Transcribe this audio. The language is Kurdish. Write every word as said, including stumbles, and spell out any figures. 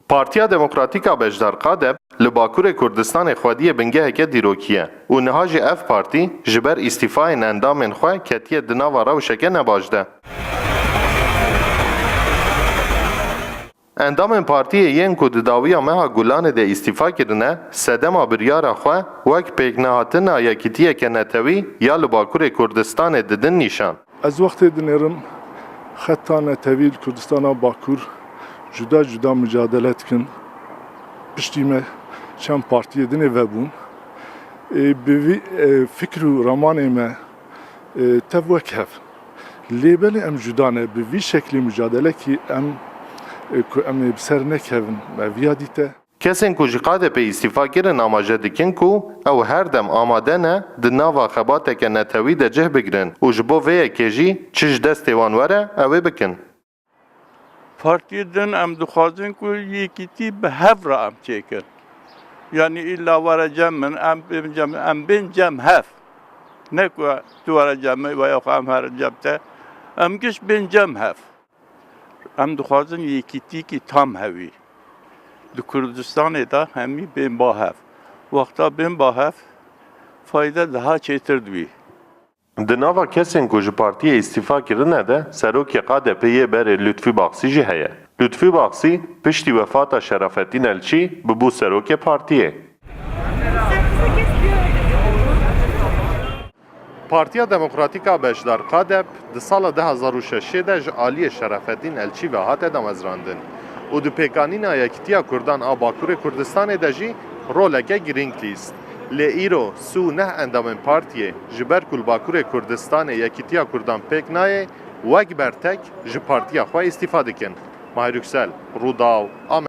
Partiya Demokratîk a Beşdar Qadep li Bakurê Kurdistanê xwediyê bingeheke dîrokî ye û niha jî ev partî ji ber îstîfayên endamên xwe ketiye di nava rewşeke nebaş de. Endamên partiyê yên ku di dawiya meha Gulanê de îstîfa kirine, sedema biryara xwe wek pêknehatina yekîtiyeke netewî ya li Bakurê Kurdistanê didin nîşan. Ez wextê dinêrim xeta netewî li Kurdistana Bakur cuda cuda micadele dikin. Piştî me çend partiyê dinê vebûn. Ê, bi vî, e, fikr û ramanê me, e, tev wek hev. Lê belê em cuda ne. Bi vî şeklî micadele kî em, e, ku em ê bi ser nekevin, me viya dîte. Kesên ku ji K D P îstîfa kirin amaje dikin ku ew her dem amade ne di nava xebateke netewî de cih bigrin û ji bo vê yekê jî çi ji destê wan were ew ê bikin. Partiyê din em dixwazin ku yekîtî bi hev re em çêkin. Yanî îlla were cem min, em bên cem, em bên cem hev. Ne ku tu were cem min, we ya xwe em herin cem te. Em giş bên cem hev. Em dixwazin yekîtîkî tam hewî. Di Kurdistanê de hemî bên ba hev. Wexta bên ba hev, fayde daha çêtir dibî. Di nava kesên ku ji partiyê îstîfa kirine de serokê K D P yê berê Lutfî Baxsî jî heye. Lutfî Baxsî piştî wefata Şerafettin Elçî bibû serokê partiyê. Partiya Demokratîk a Beşdar Qadep di sala du hazar û şeşê de ji aliyê Şerafettin Elçî ve hate damezrandin û di pêkanîna yekîtiya Kurdan a Bakurê Kurdistanê de jî roleke girîng lîst. Lê îro sî û neh endamên partiyê ji ber ku li Bakurê Kurdistanê yekîtiya Kurdan pêk nayê, wek bertek ji partiya xwe îstîfa dikin. Mahir Yüksel, Rûdaw,